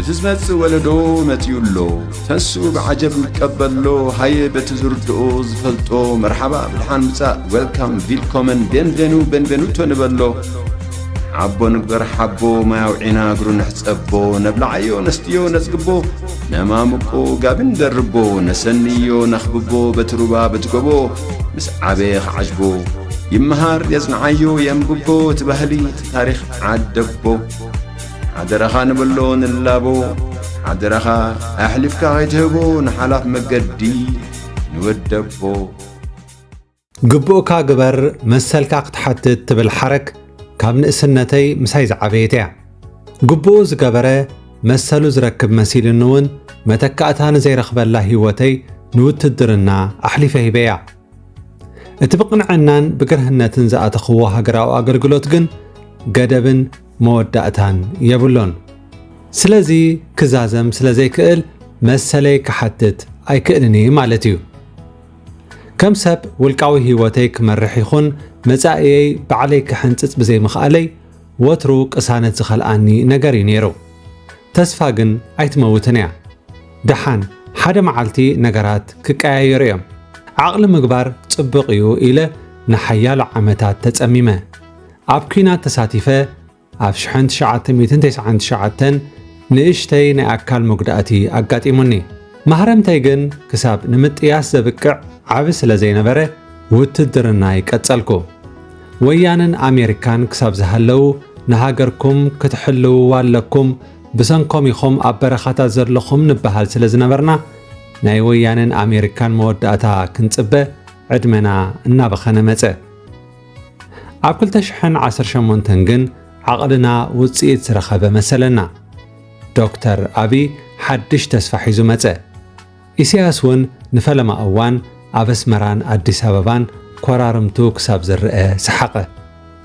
እቲ ዝመጽእ ወለዶ መጺኡ ኣሎ። ተንሱ ብዓጀብ ንቀበሎ፣ ሃየ በቲ ዝርድኦ ዝፈልጦ፣ መርሓባ ብድሓን ምጻእ፣ ዌልካም፣ ቪልኮመን፣ ቤንቬኑ፣ ቤንቬኑቶ ንበሎ። ዓቦ ንግበር ሓቦ፣ ማይ ኣውዒና እግሩ ንሕጸቦ፣ ነብልዓዮ ነስትዮ ነጽግቦ፣ ነማምቆ ጋቢ ንደርቦ፣ ነሰንዮ ነኽብቦ፣ በቲ ሩባ በቲ ጎቦ፣ ምስ ዓበየ ክዓጅቦ። ይመሃር የጽንዓዮ የንብቦ፣ እቲ ባህሊ እቲ ታሪኽ ዓደቦ። ሓደራኻ ንበሎ ንላቦ፣ ሓደራኻ ኣሕሊፍካ ከይትህቦ ንሓላፍ መገዲ ንወደቦ። ግቡእካ ግበር መሰልካ ክትሓትት ትብል ሓረግ ካብ ንእስነተይ ምሳይ ዝዓበየት እያ። ግቡኡ ዝገበረ መሰሉ ዝረክብ መሲሉኒ እውን መተካእታ ንዘይረኽበላ ህይወተይ ንውትድርና ኣሕሊፈ ሂበያ። እቲ ብቕንዕናን ብግርህነትን ዝኣተኽዎ ሃገራዊ ኣገልግሎት ግን ገደብን መወዳእታን የብሉን። ስለዚ ክዛዘም ስለ ዘይክእል መሰለይ ክሓትት ኣይክእልን እየ ማለት እዩ። ከም ሰብ ውልቃዊ ህይወተይ ክመርሕ ይኹን መጻኢየይ ባዕለይ ክሕንጽጽ ብዘይምኽኣለይ ወትሩ ቅሳነት ዝኸልኣኒ ነገር እዩ ነይሩ። ተስፋ ግን ኣይትመውትን እያ። ደሓን ሓደ መዓልቲ ነገራት ክቀያየሩ እዮም። ዓቕሊ ምግባር ጽቡቕ እዩ ኢለ ንሓያሎ ዓመታት ተጸሚመ። ኣብ ኲናት ተሳቲፈ ኣብ ሽሕን ትሽዓተ ሚእትን ተስዓን ትሽዓተን ንእሽተይ ናይ ኣካል መጉዳእቲ ኣጋጢሙኒ። ማህረምተይ ግን ክሳብ ንምጥያስ ዘብቅዕ ዓቢ ስለ ዘይነበረ ውትድርናይ ቀጸልኩ። ወያነን ኣሜሪካን ክሳብ ዝሃለዉ ንሃገርኩም ክትሕልውዋ ኣለኩም፣ ብሰንኮም ኢኹም ኣብ በረኻታት ዘለኹም ንበሃል ስለ ዝነበርና ናይ ወያነን ኣሜሪካን መወዳእታ ክንጽበ ዕድመና እናበኸነ መጸ። ኣብ ክልተ ሽሕን ዓሰርተ ሸሞንተን ግን ዓቕልና ውጽኢት ዝረኸበ መሰለና። ዶክተር ኣብይ ሓድሽ ተስፋ ሒዙ መጸ። ኢሳያስ እውን ንፈለማ እዋን ኣብ ኣስመራን ኣዲስ ኣበባን ኮራርምቱ ክሳብ ዝረአ ሰሓቐ።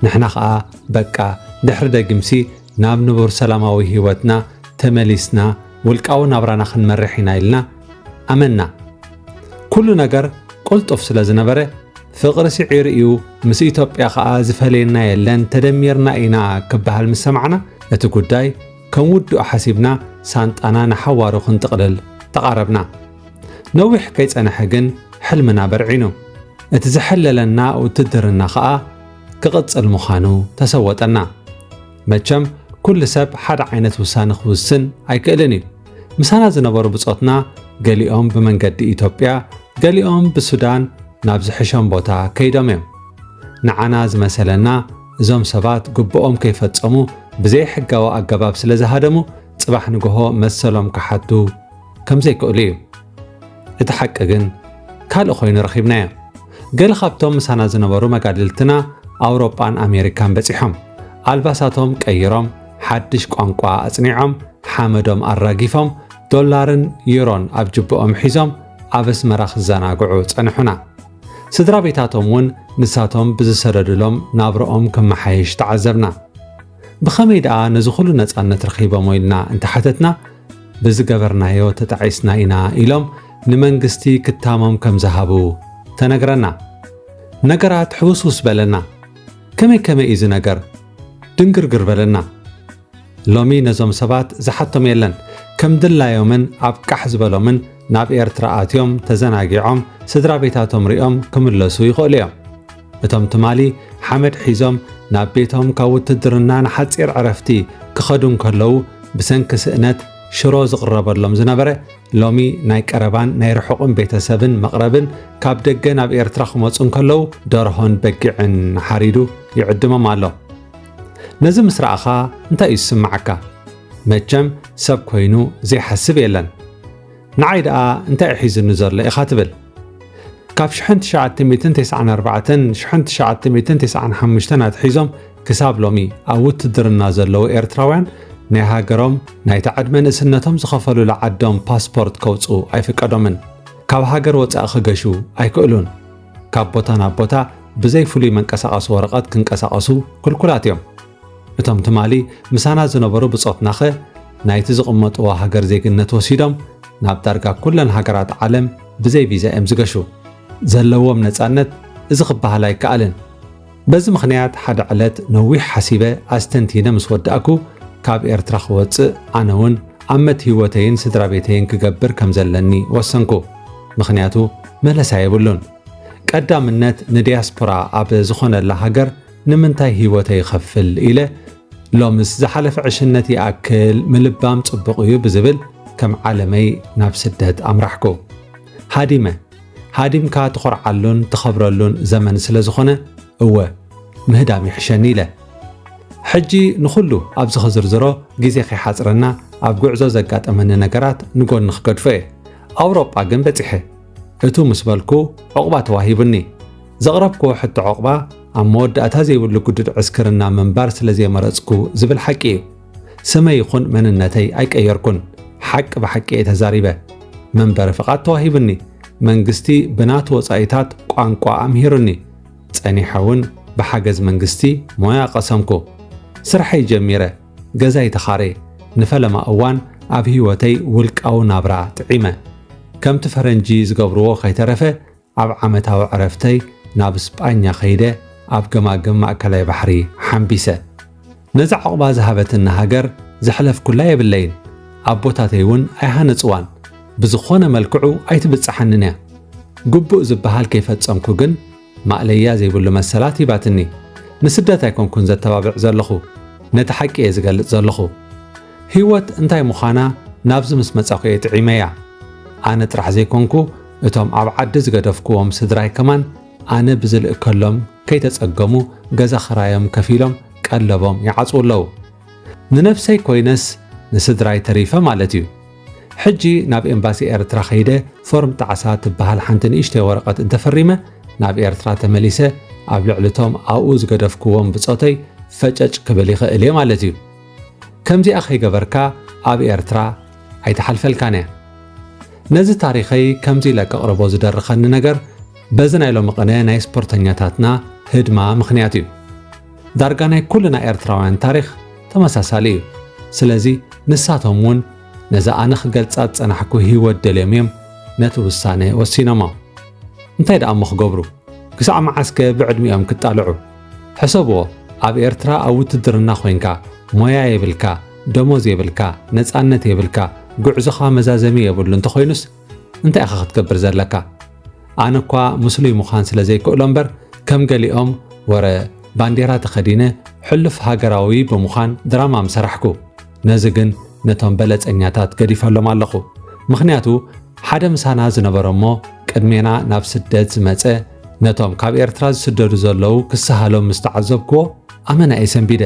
ንሕና ኸኣ በቃ ድሕሪ ደጊምሲ ናብ ንቡር ሰላማዊ ህይወትና ተመሊስና ውልቃዊ ናብራና ክንመርሕ ኢና ኢልና ኣመንና። ኩሉ ነገር ቅልጡፍ ስለ ዝነበረ ፍቕሪ ስዒሩ እዩ፣ ምስ ኢትዮጵያ ኸኣ ዝፈለየና የለን፣ ተደሚርና ኢና ክበሃል ምስ ሰማዕና፣ እቲ ጉዳይ ከም ውዱእ ሓሲብና ሳንጣና ንሓዋሩ ክንጥቕልል ተቓረብና። ነዊሕ ከይጸንሐ ግን ሕልምና በርዒኑ። እቲ ዝሕለለና ውትድርና ኸኣ ክቕጽል ምዃኑ ተሰወጠና። መቸም ኩሉ ሰብ ሓደ ዓይነት ውሳነ ክውስን ኣይክእልን እዩ። ምሳና ዝነበሩ ብጾትና ገሊኦም ብመንገዲ ኢትዮጵያ፣ ገሊኦም ብሱዳን ናብ ዝሕሾም ቦታ ከይዶም እዮም። ንዓና ዝመሰለና እዞም ሰባት ግቡኦም ከይፈጸሙ ብዘይሕጋዊ ኣገባብ ስለ ዝሃደሙ ጽባሕ ንግሆ መሰሎም ክሓቱ ከም ዘይክእሉ እዩ። እቲ ሓቂ ግን ካልእ ኮይኑ ረኺብናዮ። ገለ ካብቶም ምሳና ዝነበሩ መጋድልትና ኣውሮጳን ኣሜሪካን በጺሖም፣ ኣልባሳቶም ቀይሮም፣ ሓድሽ ቋንቋ ኣጽኒዖም፣ ሓመዶም ኣራጊፎም፣ ዶላርን ዩሮን ኣብ ጅብኦም ሒዞም ኣብ ኣስመራ ክዘናግዑ ጸንሑና። ስድራ ቤታቶም እውን ንሳቶም ብዝሰደዱሎም ናብርኦም ክመሓየሽ ተዓዘብና። ብኸመይ ደኣ ነዚ ኩሉ ነጻነት ረኺቦሞ ኢልና እንተሓተትና፣ ብዝገበርናዮ ተጣዒስና ኢና ኢሎም ንመንግስቲ ክታሞም ከም ዝሃቡ ተነግረና። ነገራት ሕውስውስ በለና። ከመይ ከመይ እዩ እዚ ነገር? ድንግርግር በለና። ሎሚ ነዞም ሰባት ዝሓቶም የለን። ከም ድላዮምን ኣብ ቃሕ ዝበሎምን ናብ ኤርትራ ኣትዮም ተዘናጊዖም ስድራ ቤታቶም ሪኦም ክምለሱ ይኽእሉ እዮም። እቶም ትማሊ ሓመድ ሒዞም ናብ ቤቶም ካብ ውትድርና ንሓጺር ዕረፍቲ ክኸዱ እንከለዉ ብሰንኪ ስእነት ሽሮ ዝቕረበሎም ዝነበረ ሎሚ ናይ ቀረባን ናይ ርሑቕን ቤተሰብን መቕረብን ካብ ደገ ናብ ኤርትራ ክመጹ እንከለዉ ደርሆን በጊዕን ሓሪዱ ይዕድሞም ኣሎ። ነዚ ምስ ረኣኻ እንታይ እዩ ዝስምዓካ? መቸም ሰብ ኮይኑ ዘይሓስብ የለን። ንዓይ ደኣ እንታይ እዩ ሒዙኒ ዘሎ ኢኻ ትብል። ካብ ሽሕን ትሽዓተ ሚእትን ተስዓን ኣርባዕተን ሽሕን ትሽዓተ ሚእትን ተስዓን ሓሙሽተን ኣትሒዞም ክሳብ ሎሚ ኣብ ውትድርና ዘለዉ ኤርትራውያን ናይ ሃገሮም ናይታ ዕድመ ንእስነቶም ዝኸፈሉላ ዓዶም ፓስፖርት ከውጽኡ ኣይፍቀዶምን። ካብ ሃገር ወጻኢ ክገሹ ኣይክእሉን። ካብ ቦታ ናብ ቦታ ብዘይ ፍሉይ መንቀሳቐሲ ወረቐት ክንቀሳቐሱ ክልኩላት እዮም። እቶም ትማሊ ምሳና ዝነበሩ ብጾትናኸ ናይቲ ዝቕመጥዎ ሃገር ዜግነት ወሲዶም ናብ ዳርጋ ኩለን ሃገራት ዓለም ብዘይ ቪዛ እዮም ዝገሹ። ዘለዎም ነጻነት እዚ ክበሃል ኣይከኣልን። በዚ ምኽንያት ሓደ ዕለት ነዊሕ ሓሲበ ኣስተንቲነ ምስ ወዳእኩ ካብ ኤርትራ ክወጽእ ኣነ እውን ኣመት ህይወተይን ስድራ ቤተይን ክገብር ከም ዘለኒ ወሰንኩ። ምኽንያቱ መለሳ የብሉን። ቀዳምነት ንዲያስፖራ ኣብ ዝኾነላ ሃገር ንምንታይ ህይወተይ ይኸፍል ኢለ፣ ሎምስ ዝሓለፈ ዕሽነት ይኣክል ምልባም ጽቡቕ እዩ ብዝብል ከም ዓለመይ ናብ ስደት ኣምራሕኩ። ሃዲመ። ሃዲምካ ትኾርዓሉን ትኸብረሉን ዘመን ስለ ዝኾነ፣ እወ፣ ምህዳም ይሕሸኒ ኢለ። ሕጂ ንኹሉ ኣብዚ ክዝርዝሮ ግዜ ከይሓጽረና ኣብ ጉዕዞ ዘጋጠመኒ ነገራት ንጎኒ ክገድፎ እየ። ኣውሮጳ ግን በጺሐ። እቱ ምስ በልኩ ዑቕባ ተዋሂቡኒ። ዘቕረብክዎ ሕቶ ዑቕባ ኣብ መወዳእታ ዘይብሉ ግዱድ ዕስክርና ምንባር ስለ ዘይመረጽኩ ዝብል ሓቂ እዩ። ስመይ ይኹን መንነተይ ኣይቀየርኩን። ሓቂ ብሓቂ እየ ተዛሪበ። መንበሪ ፍቓድ ተዋሂቡኒ። መንግስቲ ብናቱ ወጻኢታት ቋንቋ ኣምሂሩኒ። ጸኒሐ እውን ብሓገዝ መንግስቲ ሞያ ቀሰምኩ። ስርሐይ ጀሚረ። ገዛይ ተኻርየ። ንፈለማ እዋን ኣብ ህይወተይ ውልቃዊ ናብራ ጥዒመ። ከምቲ ፈረንጂ ዝገብርዎ ከይተረፈ ኣብ ዓመታዊ ዕረፍተይ ናብ ስጳኛ ከይደ ኣብ ገማግም ማእከላይ ባሕሪ ሓምቢሰ። ነዛ ዑቕባ ዝሃበትኒ ሃገር ዘሕለፍኩላ የብለይን። ኣቦታተይ እውን ኣይሃነጽዋን። ብዝኾነ መልክዑ ኣይትብጽሓንን እያ። ግቡእ ዝበሃል ከይፈጸምኩ ግን ማእለያ ዘይብሉ መሰላት ሂባትኒ። ንስደት ኣይኮንኩን ዘተባብዕ ዘለኹ፣ ነቲ ሓቂ እየ ዝገልጽ ዘለኹ። ህይወት እንታይ ምዃና ናብዚ ምስ መጻኹ እየ ጥዒመያ። ኣነ ጥራሕ ዘይኮንኩ፣ እቶም ኣብ ዓዲ ዝገደፍክዎም ስድራይ ከማን ኣነ ብዝልእከሎም ከይተጸገሙ ገዛ ኽራዮም ከፊሎም ቀለቦም ይዓጽዉ ኣለዉ። ንነብሰይ ኮይነስ ንስድራይ ተሪፈ ማለት እዩ። ሕጂ ናብ ኤምባሲ ኤርትራ ከይደ ፎርም ጣዕሳ ትበሃል ሓንቲ ንእሽተይ ወረቐት እንተፈሪመ ናብ ኤርትራ ተመሊሰ ኣብ ልዕሊ እቶም ኣብኡ ዝገደፍክዎም ብጾተይ ፈጨጭ ክብል ይኽእል እየ ማለት እዩ። ከምዚኣ ከይገበርካ ኣብ ኤርትራ ኣይትሓልፈልካን እያ። ነዚ ታሪኸይ ከምዚ ኢለ ከቕርቦ ዝደርኸኒ ነገር በዚ ናይ ሎሚ ቅነ ናይ ስፖርተኛታትና ህድማ ምኽንያት እዩ። ዳርጋ ናይ ኩልና ኤርትራውያን ታሪኽ ተመሳሳሊ እዩ። ስለዚ ንሳቶም እውን ነዛ ኣነ ክገልጻ ዝጸናሕኩ ህይወት ደልዮም እዮም ነቲ ውሳነ ወሲኖሞ። እንታይ ደኣ እሞ ክገብሩ? ክሳዕ መዓስከ ብዕድሚኦም ክጣልዑ? ሕሰብዎ፣ ኣብ ኤርትራ ኣብ ውትድርና ኮይንካ፣ ሞያ የብልካ፣ ደሞዝ የብልካ፣ ነጻነት የብልካ፣ ጉዕዞኻ መዛዘሚ የብሉ እንተኾይኑስ እንታይ ኢኻ ክትገብር ዘለካ? ኣነ እኳ ምስሉይ ምዃን ስለ ዘይክእሎ እምበር፣ ከም ገሊኦም ወረ ባንዴራ ተኸዲነ ሕሉፍ ሃገራዊ ብምዃን ድራማ ምሰራሕኩ። ነዚ ግን ነቶም በለጸኛታት ገዲፈሎም ኣለኹ። ምኽንያቱ ሓደ ምሳና ዝነበረ እሞ ቅድሜና ናብ ስደት ዝመጸ፣ ነቶም ካብ ኤርትራ ዝስደዱ ዘለዉ ክሰሃሎም ምስ ተዓዘብክዎ ኣመና እየ ሰንቢደ።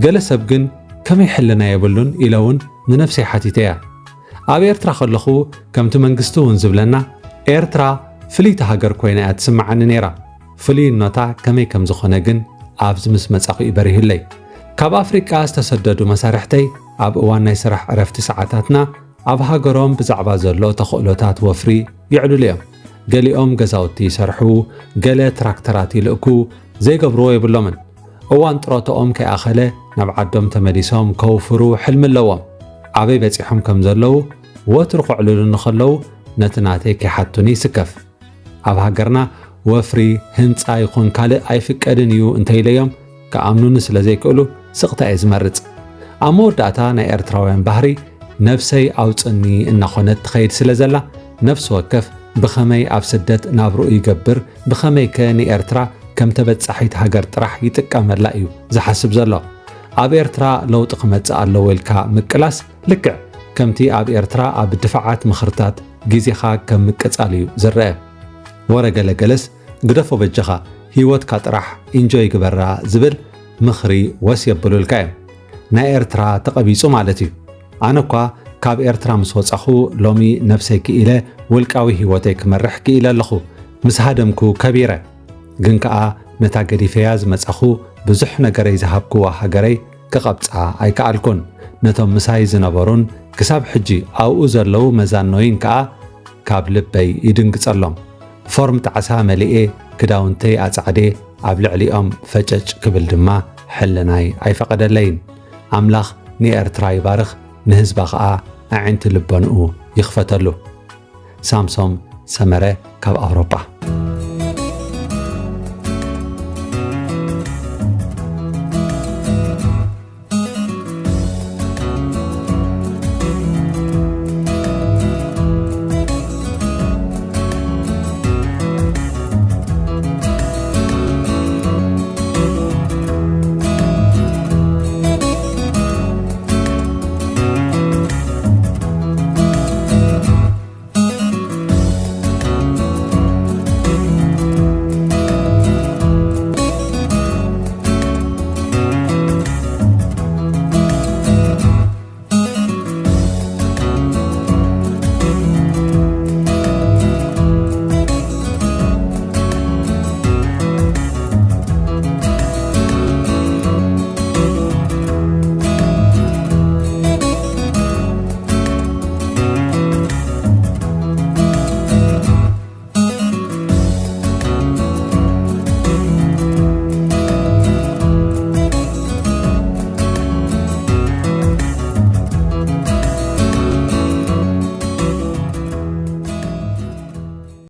ገለ ሰብ ግን ከመይ ሕልና የብሉን ኢለ እውን ንነብሰይ ሓቲተያ። ኣብ ኤርትራ ከለኹ ከምቲ መንግስቲ እውን ዝብለና ኤርትራ ፍልይቲ ሃገር ኮይና እያ ትስምዓኒ ነይራ። ፍልይነታ ከመይ ከም ዝኾነ ግን ኣብዚ ምስ መጻኹ እዩ በሪሁለይ። ካብ ኣፍሪቃ ዝተሰደዱ መሳርሕተይ ኣብ እዋን ናይ ስራሕ ዕረፍቲ ሰዓታትና ኣብ ሃገሮም ብዛዕባ ዘሎ ተኽእሎታት ወፍሪ የዕልሉ እዮም። ገሊኦም ገዛውቲ ይሰርሑ፣ ገለ ትራክተራት ይልእኩ፣ ዘይገብርዎ የብሎምን። እዋን ጥሮታኦም ከይኣኸለ ናብ ዓዶም ተመሊሶም ከውፍሩ ሕልሚ ኣለዎም። ኣበይ በጺሖም ከም ዘለዉ ወትሩ ከዕልሉኒ ከለዉ ነቲ ናተይ ከይሓቱኒ ይስከፍ። ኣብ ሃገርና ወፍሪ፣ ህንጻ ይኹን ካልእ ኣይፍቀድን እዩ እንተኢለዮም ክኣምኑኒ ስለ ዘይክእሉ ስቕታ እየ ዝመርጽ። ኣብ መወዳእታ ናይ ኤርትራውያን ባህሪ ነብሰይ ኣውጽኒ እናኾነት ትኸይድ ስለ ዘላ ነፍሲ ወከፍ ብኸመይ ኣብ ስደት ናብርኡ ይገብር፣ ብኸመይከ ንኤርትራ ከም ተበጻሒት ሃገር ጥራሕ ይጥቀመላ እዩ ዝሓስብ ዘሎ። ኣብ ኤርትራ ለውጢ ክመጽእ ኣለዎ ኢልካ ምቅላስ ልክዕ ከምቲ ኣብ ኤርትራ ኣብ ድፋዓት ምኽርታት ግዜኻ ከም ምቅጻል እዩ ዝረአ። ወረ ገለ ገለስ ግደፎ በጃኻ፣ ህይወትካ ጥራሕ ኢንጆይ ግበራ ዝብል ምኽሪ ወስ የብሉልካ እዮም። ናይ ኤርትራ ተቐቢጹ ማለት እዩ። ኣነ እኳ ካብ ኤርትራ ምስ ወጻኹ ሎሚ ነብሰይ ክኢለ ውልቃዊ ህይወተይ ክመርሕ ክኢለ ኣለኹ። ምስ ሃደምኩ ከቢረ። ግን ከኣ ነታ ገዲፈያ ዝመጻኹ ብዙሕ ነገረይ ዝሃብክዋ ሃገረይ ክቐብጻ ኣይከኣልኩን። ነቶም ምሳይ ዝነበሩን ክሳብ ሕጂ ኣብኡ ዘለዉ መዛኖይን ከኣ ካብ ልበይ ይድንግጸሎም። ፎርም ጣዕሳ መሊኤ ክዳውንተይ ኣጻዕዴ ኣብ ልዕሊኦም ፈጨጭ ክብል ድማ ሕልናይ ኣይፈቐደለይን። ኣምላኽ ንኤርትራ ይባርኽ፣ ንህዝባ ኸኣ ኣዒንቲ ልቦንኡ ይኽፈተሉ። ሳምሶም ሰመረ ካብ ኣውሮጳ።